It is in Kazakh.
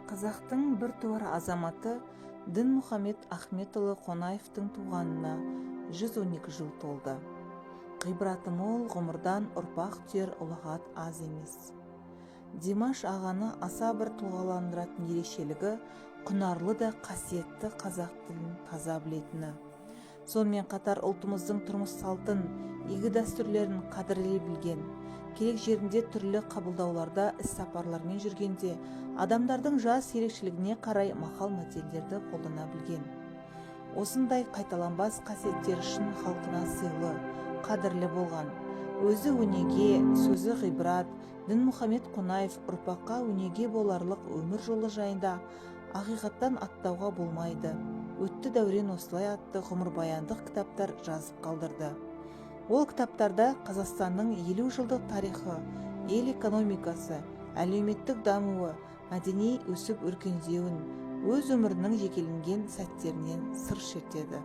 Қазақтың біртуар азаматы Дінмұхамед Ахметұлы Қонаевтың туғанына 112 жыл толды. Ғибраты мол ғұмырдан ұрпақ түйер ұлағат аз емес. Димаш ағаны аса бір тұлғаландыратын ерекшелігі – құнарлы да қасиетті қазақ тілін таза білетіні. Сонымен қатар ұлтымыздың тұрмыс салтын, игі дәстүрлерін қадірлей білген. Керек жерінде түрлі қабылдауларда, іс-сапарлармен жүргенде адамдардың жас ерекшелігіне қарай мақал-мәтелдерді қолдана білген. Осындай қайталанбас қасиеттері үшін халқына сыйлы, қадірлі болған. Өзі өнеге, сөзі ғибрат Дінмұхамед Қонаев ұрпаққа өнеге боларлық өмір жолы жайында «Ақиқаттан аттауға болмайды», «Өтті дәурен осылай» атты ғұмырбаяндық кітаптар жазып қалдырды. Ол кітаптарда Қазақстанның 50 жылдық тарихы, ел экономикасы, әлеуметтік дамуы, мәдени өсіп өркендеуін өз өмірінің жекеленген сәттерінен сыр шертеді.